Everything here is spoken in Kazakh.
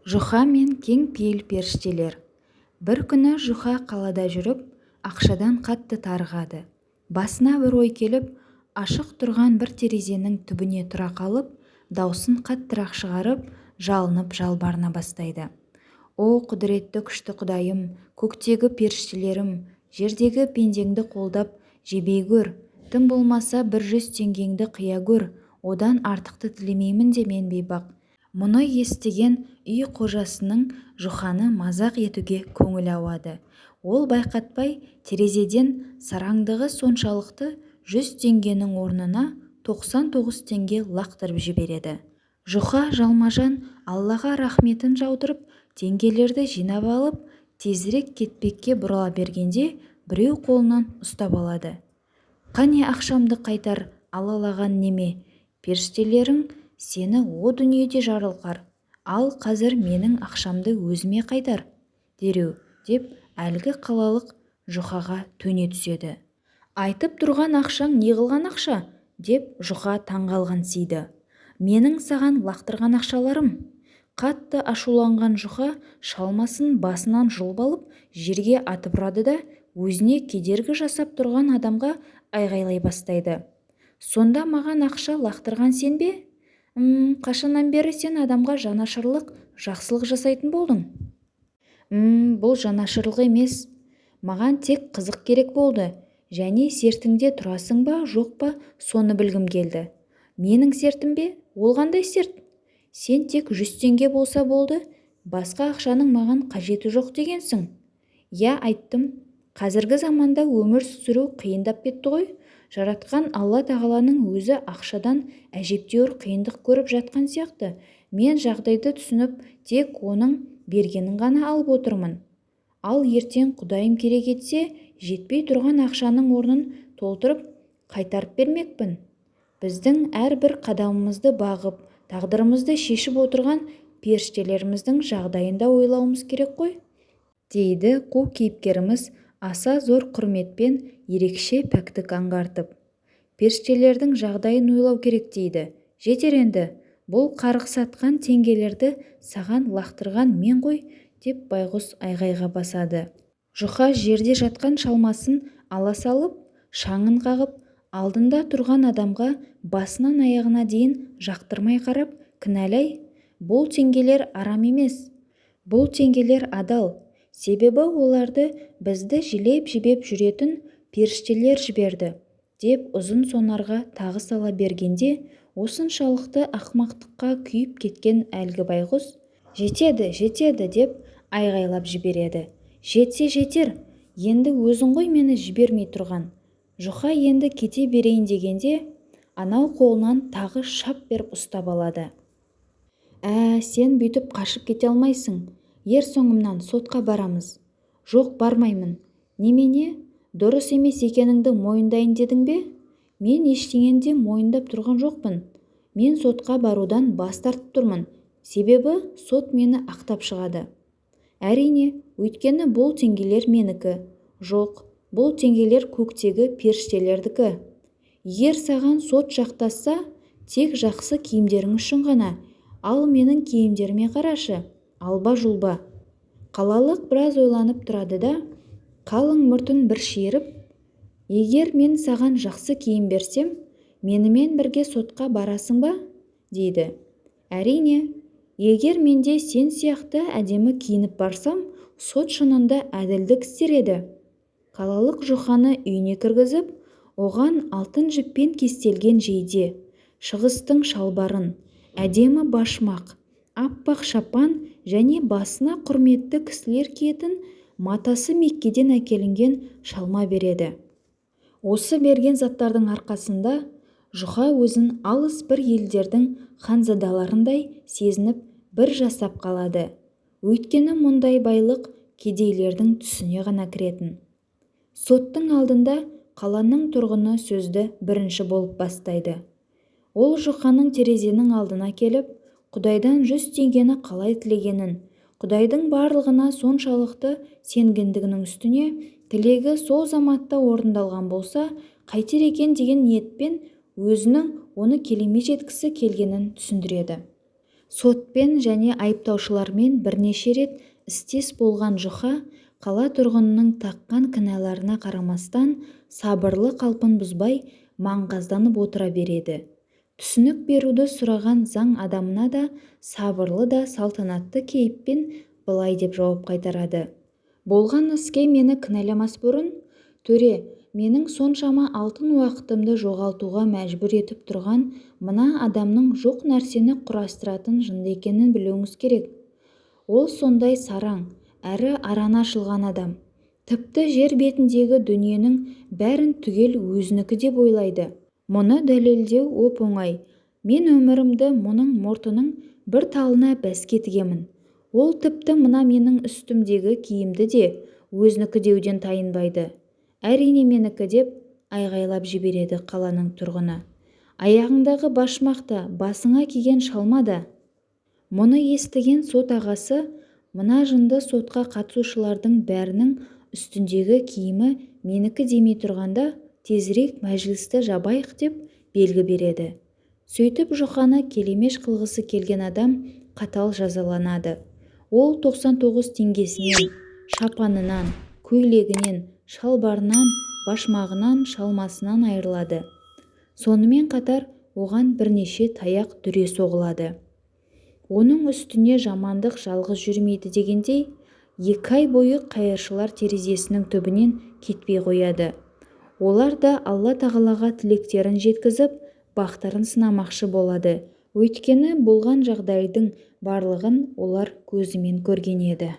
Жұха мен кең пейіл періштелер. Бір күні Жұха қалада жүріп, ақшадан қатты тарығады. Басына бір ой келіп, ашық тұрған бір терезенің түбіне тұра қалып, даусын қаттырақ шығарып, жалынып-жалбарына бастайды. О, құдіретті күшті Құдайым, көктегі періштелерім, жердегі пендеңді қолдап жебей гөр, тым болмаса 100 теңгеңді қия гөр, одан артықты тілемеймін де мен бейбақ. Мұны естіген үй қожасының Жұханы мазақ етуге көңілі ауады. Ол байқатпай терезеден сараңдығы соншалықты 100 теңгенің орнына 99 теңге лақтырып жібереді. Жұха жалма-жан Аллаға рахметін жаудырып, теңгелерді жинап алып, тезірек кетпекке бұрыла бергенде біреу қолынан ұстап алады. Қане, ақшамды қайтар, алалаған неме, періштелерің сені о дүниеде жарылқар, ал қазір менің ақшамды өзіме қайтар дереу, деп әлгі қалалық Жұхаға төне түседі. Айтып тұрған ақшаң неғылған ақша, деп Жұха таңғалғансиды. Менің саған лақтырған ақшаларым. Қатты ашуланған Жұха шалмасын басынан жұлып алып, жерге атып ұрады да, өзіне кедергі жасап тұрған адамға айғайлай бастайды. Сонда маған ақша лақтырған сен бе? Қашаннан бері сен адамға жанашырлық, жақсылық жасайтын болдың? Бұл жанашырлық емес. Маған тек қызық керек болды. Және сертіңде тұрасың ба, жоқ па, соны білгім келді. Менің сертім бе? Ол қандай серт? Сен тек 100 теңге болса болды, басқа ақшаның маған қажеті жоқ дегенсің. Иә, айттым. Қазіргі заманда өмір сүру қиындап кетті ғой. Жаратқан Алла тағаланың өзі ақшадан әжептәуір қиындық көріп жатқан сияқты. Мен жағдайды түсініп, тек оның бергенін ғана алып отырмын. Ал ертең Құдайым керек етсе, жетпей тұрған ақшаның орнын толтырып, қайтарып бермекпін. Біздің әрбір қадамымызды бағып, тағдырымызды шешіп отырған періштелеріміздің жағдайын да ойлауымыз керек қой, дейді қу кейіпкеріміз аса зор құрметпен ерекше пәктік аңғартып. Періштелердің жағдайын ойлау керек дейді. Жетер енді, бұл қарғыс атқан теңгелерді саған лақтырған мен ғой, деп байғұс айғайға басады. Жұха жерде жатқан шалмасын ала салып, шаңын қағып, алдында тұрған адамға басынан аяғына дейін жақтырмай қарап, кінәлай, бұл теңгелер арам емес, бұл теңгелер адал, себебі оларды бізді желеп-жебеп жүретін періштелер жіберді, деп ұзын сонарға тағы сала бергенде, осыншалықты ақмақтыққа күйіп кеткен әлгі байғұс, жетеді, жетеді, деп айғайлап жібереді. Жетсе жетер, енді өзің ғой мені жібермей тұрған. Жұха енді кете берейін дегенде, анау қолынан тағы шап беріп ұстап алады. Сен бүйтіп қашып кете алмайсың, ер соңымнан, сотқа барамыз. Жоқ, бармаймын. Немене, дұрыс емес екеніңді мойындайын дедің бе? Мен ештеңені де мойындап тұрған жоқпын. Мен сотқа барудан бас тартып тұрмын, себебі сот мені ақтап шығады. Әрине, өйткені бұл теңгелер менікі. Жоқ, бұл теңгелер көктегі періштелердікі. Егер саған сот жақтасса, тек жақсы киімдерің үшін ғана, ал менің киімдеріме қарашы, алба-жұлба. Қалалық біраз ойланып тұрады да, қалың мұртын бір шиырып, егер мен саған жақсы киім берсем, менімен бірге сотқа барасың ба? Дейді. Әрине, егер менде сен сияқты әдемі киініп барсам, сот шынында әділдік істер еді. Қалалық Жұханы үйіне кіргізіп, оған алтын жіппен кестелген жейде, шығыстың шалбарын, әдемі башмақ, аппақ шапан және басына құрметті кісілер киетін матасы Меккеден әкелінген шалма береді. Осы берген заттардың арқасында Жұха өзін алыс бір елдердің ханзадаларындай сезініп бір жасап қалады. Өйткені мұндай байлық кедейлердің түсіне ғана кіретін. Соттың алдында қаланың тұрғыны сөзді бірінші болып бастайды. Ол Жұханың терезенің алдына келіп, Құдайдан 100 теңгені қалай тілегенін, Құдайдың барлығына соншалықты сенгендігінің үстіне тілегі сол заматта орындалған болса, қайтер екен деген ниетпен өзінің оны келемеж еткісі келгенін түсіндіреді. Сотпен және айыптаушылармен бірнеше рет істес болған Жұха қала тұрғынының таққан кінәларына қарамастан сабырлы қалпын бұзбай, маңғазданып отыра береді. Түсінік беруді сұраған заң адамына да сабырлы да салтанатты кейіппен былай деп жауап қайтарады. Болған іске мені кінәламас бұрын, төре, менің соншама алтын уақытымды жоғалтуға мәжбүр етіп тұрған мына адамның жоқ нәрсені құрастыратын жынды екенін білуіңіз керек. Ол сондай сараң әрі араны ашылған адам. Тіпті жер бетіндегі дүниенің бәрін түгел өзінікі деп ойлайды. Мұны дәлелдеу оп-оңай. Мен өмірімді мұның мұртының бір талына бәске тігемін. Ол тіпті мына менің үстімдегі киімді де өзінікі деуден тайынбайды. Әрине менікі, деп айғайлап жібереді қаланың тұрғыны. Аяғыңдағы башмақ та, басыңа киген шалма да! Мұны естіген сот ағасы мына жынды сотқа қатысушылардың бәрінің үстіндегі киімі менікі демей тұрғанда тезірек мәжілісті жабайық деп белгі береді. Сөйтіп Жұқаны келемеж қылғысы келген адам қатал жазаланады. Ол 99 теңгесінен, шапанынан, көйлегінен, шалбарынан, башмағынан, шалмасынан айырылады. Сонымен қатар оған бірнеше таяқ дүре соғылады. Оның үстіне жамандық жалғыз жүрмейді дегендей, 2 ай бойы қайыршылар терезесінің түбінен кетпей қояды. Олар да Алла тағалаға тілектерін жеткізіп, бақтарын сынамақшы болады. Өйткені болған жағдайдың барлығын олар көзімен көрген еді.